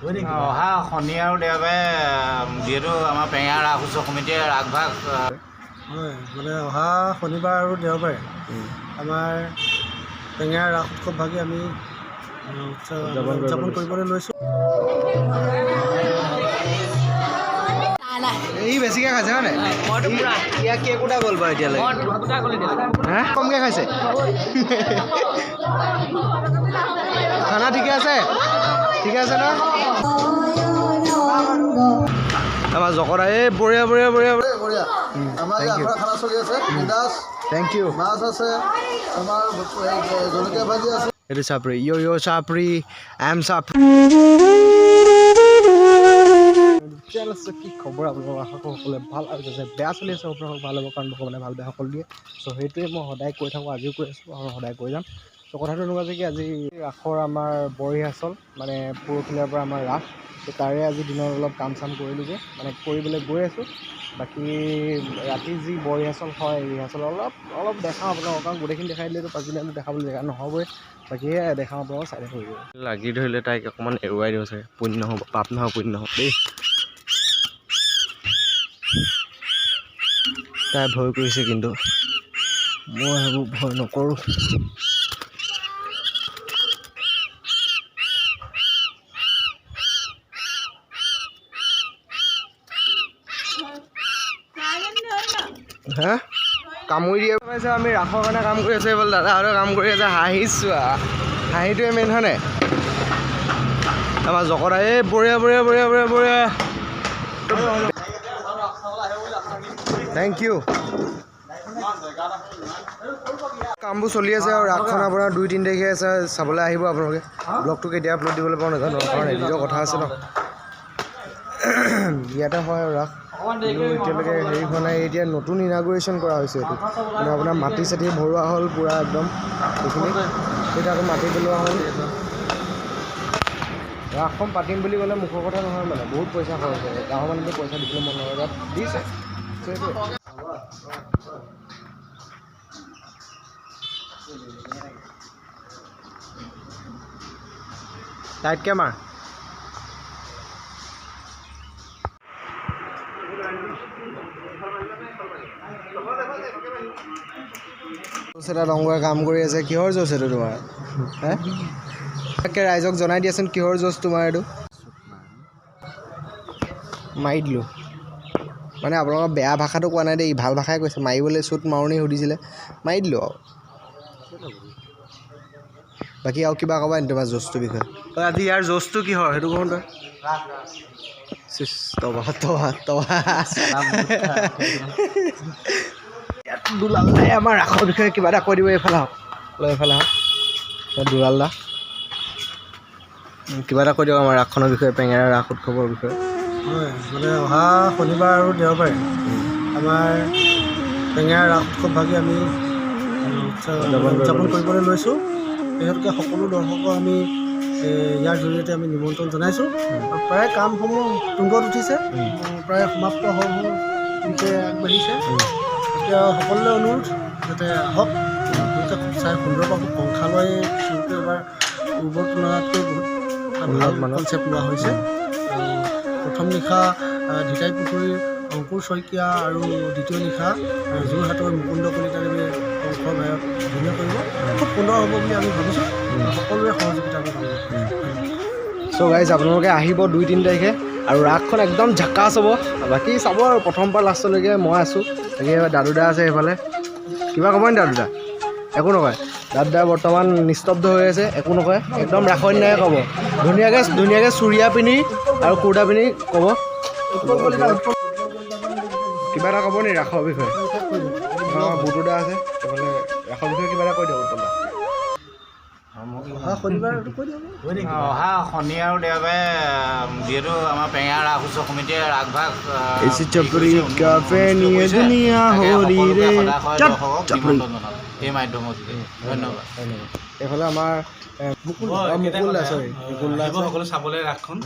অহা শনি আৰু দেওবাৰে যিহেতু আমাৰ পেঙেৰা ৰাস উৎসৱ সমিতিয়ে ৰাসভাগ হয়, মানে অহা শনিবাৰ আৰু দেওবাৰে আমাৰ পেঙেৰা ৰাস উৎসৱ ভাগি আমি উদযাপন কৰিবলৈ লৈছোঁ। ই বেছিকৈ খাইছে হয় নাই? ইয়াক কেইকোটা গ'ল বাৰু এতিয়ালৈকে? কমকৈ খাইছে। খানা ঠিকে আছে? ঠিকে আছে ন? আমাৰ জকৰা এই বঢ়িয়া বঢ়িয়া বঢ়িয়া। Thank U. মাছ আছে, আমাৰ জলকীয়া ভাজি আছে। এইটো চাপৰি, ইয় ইয় চাপৰি, I am চাপৰি। কি খবৰ আপোনালোকৰ? আশা কৰোঁ সকলোৱে ভাল আৰু যাতে বেয়া চলি আছে আপোনালোকক ভাল হ'ব, কাৰণ ভগৱানে ভাল বেয়া সকলো দিয়ে। চ' সেইটোৱে মই সদায় কৈ থাকোঁ, আজিও কৈ আছোঁ আৰু সদায় কৈ যাম। চ' কথাটো এনেকুৱা যে কি আজি ৰাসৰ আমাৰ বৰ ৰিহাৰ্চল, মানে পৰহিলাৰ পৰা আমাৰ ৰাস। ত' তাৰে আজি দিনত অলপ কাম চাম কৰিলোঁগৈ, মানে কৰিবলৈ গৈ আছোঁ। বাকী ৰাতি যি বৰ ৰিহাৰ্চল হয়, ৰিহাৰ্চল অলপ অলপ দেখাওঁ আপোনালোকক, কাৰণ গোটেইখিনি দেখাই দিলেতো পাছদিনা দেখাবলৈ জেগা নহ'বই। বাকী সেয়াই দেখাওঁ আপোনালোকক, চাই থাকিব। লাগি ধৰিলে তাইক অকণমান এৰুৱাই দিওঁ চাগে, পুণ্য হ'ব, পাপ নহয় পুণ্য হ'ব দেই। তাই ভয় কৰিছে, কিন্তু মই সেইবোৰ ভয় নকৰোঁ। হা, কামুৰি দিয়ে পাইছে। আমি ৰাসৰ কাৰণে কাম কৰি আছোঁ, এইফালে দাদাহঁতেও কাম কৰি আছে। হাঁহিছোঁ, হাঁহিটোৱে মেইন হয় নাই? আমাৰ জকৰা এই বঢ়িয়া বঢ়িয়া বঢ়িয়া বঢ়িয়া বঢ়িয়া। Thank U. কামবোৰ চলি আছে আৰু ৰাসখন আপোনাৰ 2-3 তাৰিখে আছে, চাবলৈ আহিব আপোনালোকে। ব্লগটো কেতিয়া আপলোড দিবলৈ পাৰোঁ নাজানো, কাৰণ এডিটৰ কথা আছে ন। ইয়াতে হয় আৰু ৰাস, কিন্তু এতিয়ালৈকে হেৰি হোৱা নাই। এতিয়া নতুন ইনাগুৰেশ্যন কৰা হৈছে এইটো, মানে আপোনাৰ মাটি চাটি ভৰোৱা হ'ল পূৰা একদম, সেইখিনি এতিয়া আকৌ মাটি পেলোৱা হ'ল। ৰাসখন পাতিম বুলি ক'লে মুখৰ কথা নহয়, মানে বহুত পইচা খৰচ হয়। গাঁৱৰ মানুহটো পইচা দিবলৈ মন নকৰে, তাত দিছে। টাইটকৈ মাৰ। এটা ডংগৰে কাম কৰি আছে। কিহৰ জোচ এইটো তোমাৰ? হে, তাকে ৰাইজক জনাই দিয়াচোন, কিহৰ জোচ তোমাৰ এইটো? মাৰি দিলোঁ মানে আপোনালোকৰ বেয়া ভাষাটো কোৱা নাই দেই, ভাল ভাষাই কৈছে। মাৰিবলৈ চুট মাৰণি সুধিছিলে, মাৰি দিলোঁ আৰু। বাকী আৰু কিবা ক'বা নি তোমাৰ জোচটোৰ বিষয়ে? আজি ইয়াৰ জোচটো কিহৰ সেইটো কওঁ তই? তবা তবা তবা। ইয়াত দুলাল দাই আমাৰ ৰাসৰ বিষয়ে কিবা এটা কৈ দিব। এইফালে আহক, অলপ এইফালে আহক। দুলাল দা কিবা এটা কৈ দিয়ক আমাৰ ৰাসখনৰ বিষয়ে, পেঙেৰা ৰাস উৎসৱৰ বিষয়ে। হয়, মানে অহা শনিবাৰ আৰু দেওবাৰে আমাৰ পেঙেৰা ৰাস উৎসৱ ভাগি আমি উদযাপন কৰিবলৈ লৈছোঁ। সেইহেতুকে সকলো দৰ্শকক আমি ইয়াৰ জৰিয়তে আমি নিমন্ত্ৰণ জনাইছোঁ। আৰু প্ৰায় কামসমূহ তুংগত উঠিছে, প্ৰায় সমাপ্ত হ'ব বিষয়ে আগবাঢ়িছে। এতিয়া সকলোলৈ অনুৰোধ যাতে আহক, আপোনালোকে খুব চাই সুন্দৰ পাব। কংসালয় চুৰটো এবাৰ পূৰ্বৰ তুলনাতকৈ বহুত ভাল কনচেপ্ট লোৱা হৈছে। আৰু প্ৰথম নিশা ঢিকাই পুখুৰীৰ অংকুৰ শইকীয়া আৰু দ্বিতীয় নিশা যোৰহাটৰ মুকুন্দ কলিতাদেৱে কংসৰ ভায়ত অভিনয় কৰিব। খুব সুন্দৰ হ'ব বুলি আমি ভাবিছোঁ। সকলোৰে সহযোগিতা আমি কামনা কৰিছোঁ। চ' গাইজ, আপোনালোকে আহিব 2-3 তাৰিখে আৰু ৰাসখন একদম ঝাকাছ হ'ব। বাকী চাব আৰু প্ৰথমৰ পৰা লাষ্টলৈকে মই আছোঁ। বাকী দাদুদা আছে সেইফালে। কিবা ক'ব নি দাদুদা? একো নকয়। দাদুদা বৰ্তমান নিস্তব্ধ হৈ আছে, একো নকয়। একদম ৰাসৰ দিনাই ক'ব, ধুনীয়াকৈ ধুনীয়াকৈ চুৰিয়া পিন্ধি আৰু কুৰ্তা পিন্ধি ক'ব। কিবা এটা ক'ব নি ৰাসৰ বিষয়ে? অঁ, বুটুদা আছে সেইফালে, ৰাসৰ বিষয়ে কিবা এটা কৈ দিয়ক উৎপল দা। অহা শনিবাৰ কৈ দিয়ক। অহা শনি আৰু দেওবাৰে যিহেতু আমাৰ পেঙেৰা ৰাস উৎসৱ সমিতিয়ে ৰাসভাগ এই মাধ্যমৰ যোগেদি। ধন্যবাদ। এইফালে আমাৰ মুকুল দা, চৰি মুকুল দা, সকলো চাবলৈ ৰাসখন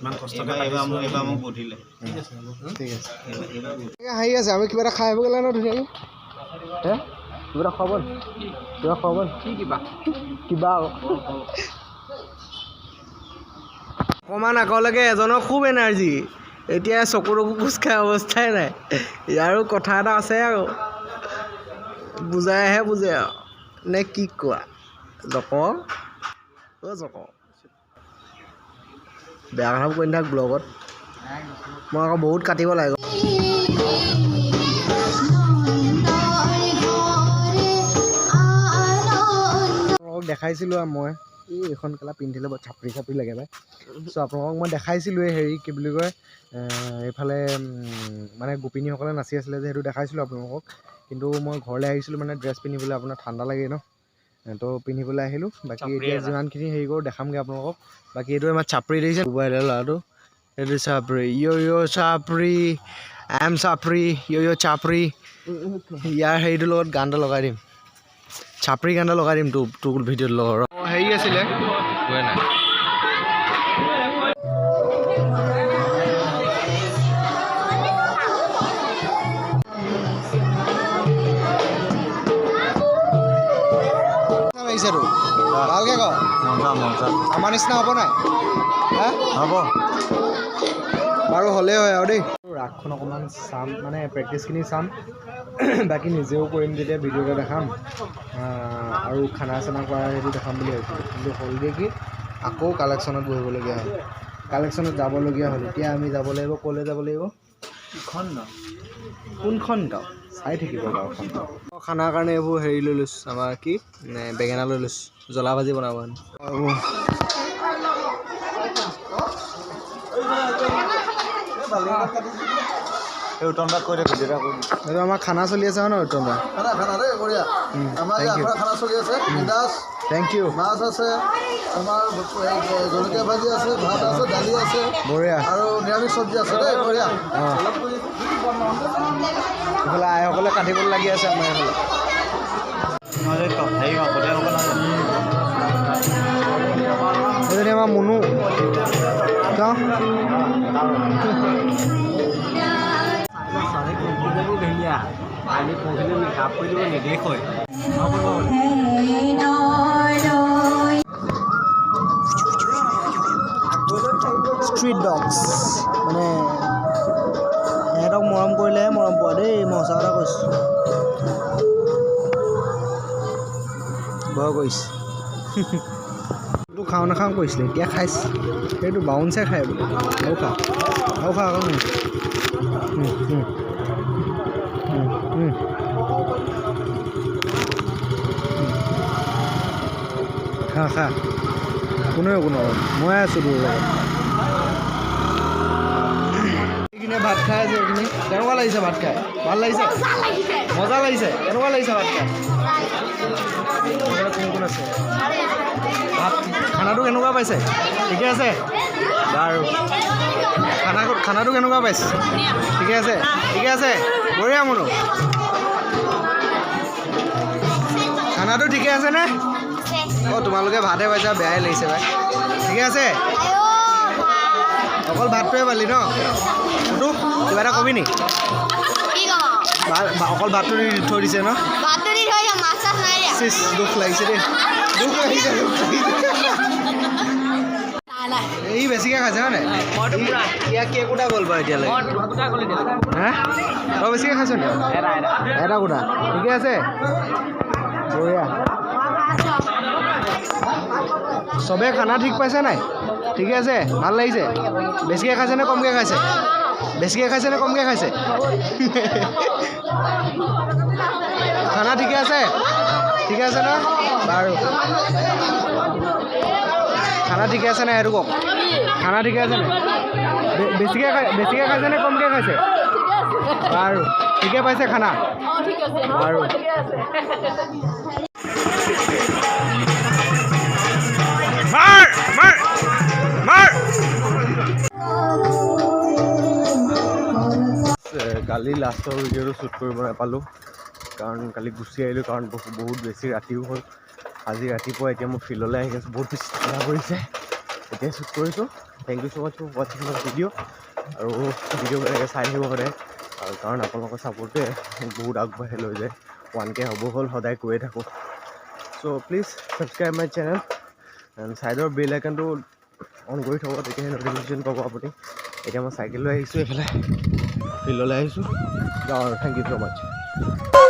ইমান কষ্টকৈ এইবাৰ মোক সুধিলে। ঠিক আছে, হাঁহি আছে। আমি কিবা এটা খাই আহিব গ'লে ন ধুনীয়াকৈ। হে, কিবা এটা খুৱাব নি? কিবা খুৱাব নি? কি কিবা কিবা অকণমান আগলৈকে এজনৰ খুব এনাৰ্জি, এতিয়া চকু তকু কোচ খাই অৱস্থাই নাই। ইয়াৰো কথা এটা আছে আৰু, বুজাইহে বুজে আৰু, নে কি কোৱা জক? অ' জক, বেয়া কথা কৈ নাথাক ব্লগত, মই আকৌ বহুত কাটিব লাগিব। দেখাইছিলোঁ আৰু মই এই এইখন কেলা পিন্ধিলে বৰ চাপৰি চাপৰি লাগে পাই। চ' আপোনালোকক মই দেখাইছিলোঁ এই হেৰি কি বুলি কয়, এইফালে মানে গোপিনীসকলে নাচি আছিলে যে, সেইটো দেখাইছিলোঁ আপোনালোকক। কিন্তু মই ঘৰলৈ আহিছিলোঁ মানে ড্ৰেছ পিন্ধিবলৈ, আপোনাৰ ঠাণ্ডা লাগে ন, তো পিন্ধিবলৈ আহিলোঁ। বাকী এতিয়া যিমানখিনি হেৰি কৰোঁ দেখামগৈ আপোনালোকক। বাকী এইটো আমাৰ চাপৰি দেখিছে ল'ৰাটো, এইটো চাপৰি, য়' য়' চাপৰি, I am চাপৰি, য়' য়' চাপৰি। ইয়াৰ হেৰিটোৰ লগত গান এটা লগাই দিম, চাপৰি গান এটা লগাই দিম তোৰ তোৰ ভিডিঅ'টোৰ লগত। হেৰি আছিলে ভালকে ক, আমাৰ নিচিনা হ'ব নাই? হ'ব বাৰু, হ'লেই হয় আৰু দেই। ৰাসখন অকণমান চাম, মানে প্ৰেক্টিচখিনি চাম, বাকী নিজেও কৰিম যেতিয়া ভিডিঅ' এটা দেখাম, আৰু খানা চানা কৰা সেইটো দেখাম বুলি ভাবিছিলোঁ। কিন্তু হ'লগৈ কি, আকৌ কালেকশ্যনত বহিবলগীয়া হ'ল, কালেকশ্যনত যাবলগীয়া হ'ল। এতিয়া আমি যাব লাগিব, ক'লৈ যাব লাগিব? কোনখন গাঁও চাই থাকিব গাঁওখন। খানাৰ কাৰণে এইবোৰ হেৰি লৈ লৈছোঁ, আমাৰ কি বেঙেনা লৈ লৈছোঁ, জ্বলা ভাজি বনাব। এইটো আমাৰ খানা চলি আছে হয় ন উত্তম দা? Thank U. মাছ আছে, আমাৰ জলকীয়া ভাজি আছে, ভাত আছে, দালি আছে, বঢ়িয়া, আৰু নিৰামিষ চব্জি আছে দেই, বঢ়িয়া। অঁ, এইফালে আইসকলে কাটিবলৈ লাগি আছে আমাৰ এইফালে। এইজনী আমাৰ মুনু। ষ্ট্ৰীট ডগছ, মানে সিহঁতক মৰম কৰিলেহে মৰম পোৱা দেই, মই সঁচা কথা কৈছোঁ। ভয় কৰিছে, এইটো খাওঁ নাখাওঁ কৰিছিলে, এতিয়া খাইছে। সেইটো বাউন্সে খায় বোলে। আৰু খা, আৰু খা আকৌ। খা খা, কোনেও একো নকয়, মই আছোঁ তোৰ লগত। এইখিনিয়ে ভাত খাই আছে, এইখিনি কেনেকুৱা লাগিছে ভাত খাই? ভাল লাগিছে? মজা লাগিছে? কেনেকুৱা লাগিছে ভাত খাই? কোন কোন আছে? ভাত খানাটো কেনেকুৱা পাইছে? ঠিকে আছে বাৰু। খানাটো কেনেকুৱা পাইছে? ঠিকে আছে, ঠিকে আছে, বঢ়িয়া। মনো খানাটো ঠিকে আছেনে? অঁ, তোমালোকে ভাতহে পাইছা, বেয়াই লাগিছে ভাই। ঠিকে আছে, অকল ভাতটোৱে পালি ন? তো কিবা এটা কবি নি? অকল ভাতটো দি থৈ দিছে ন? দুখ লাগিছে দেই, দুখ লাগিছে, দুখ লাগিছে। এই বেছিকৈ খাইছে হয় নাই? ইয়াক কেইকুটা গ'ল বাৰু এতিয়ালৈকে? হা, তই বেছিকৈ খাইছ নি? এটা গোটা। ঠিকে আছে, বঢ়িয়া। চবে খানা ঠিক পাইছে নাই? ঠিকে আছে, ভাল লাগিছে? বেছিকৈ খাইছে নে কমকৈ খাইছে? বেছিকৈ খাইছে নে কমকৈ খাইছে? খানা ঠিকে আছে? ঠিকে আছে ন বাৰু। খানা ঠিকে আছে নাই সেইটো কওক। খানা ঠিকে আছে নাই? বেছিকৈ বেছিকৈ খাইছে নে কমকৈ খাইছে? বাৰু ঠিকে পাইছে খানা বাৰু। কালি লাষ্টৰ ভিডিঅ'টো শ্বুট কৰিব নাপালোঁ, কাৰণ কালি গুচি আহিলোঁ, কাৰণ বহুত বেছি ৰাতিও হ'ল। আজি ৰাতিপুৱা এতিয়া মই ফিল্ডলৈ আহি আছোঁ, বহুত বেছি ঠাণ্ডা পৰিছে, এতিয়া শ্বুট কৰিছোঁ। Thank you so much for ৱাচিং my video, আৰু ভিডিঅ' এনেকৈ চাই থাকিব সদায়, আৰু কাৰণ আপোনালোকৰ ছাপোৰ্টে বহুত আগবাঢ়ি লৈ যায়। 1K হ'ব হ'ল, সদায় কৈয়ে থাকোঁ। So please subscribe my channel and ছাইডৰ বেল আইকনটো অন কৰি থ'ব, তেতিয়াহে ন'টিফিকেশ্যন পাব আপুনি। এতিয়া মই চাইকেল লৈ আহিছোঁ, এইফালে ফিল্ডলৈ আহিছোঁ, যাওঁ আৰু। Thank you so much.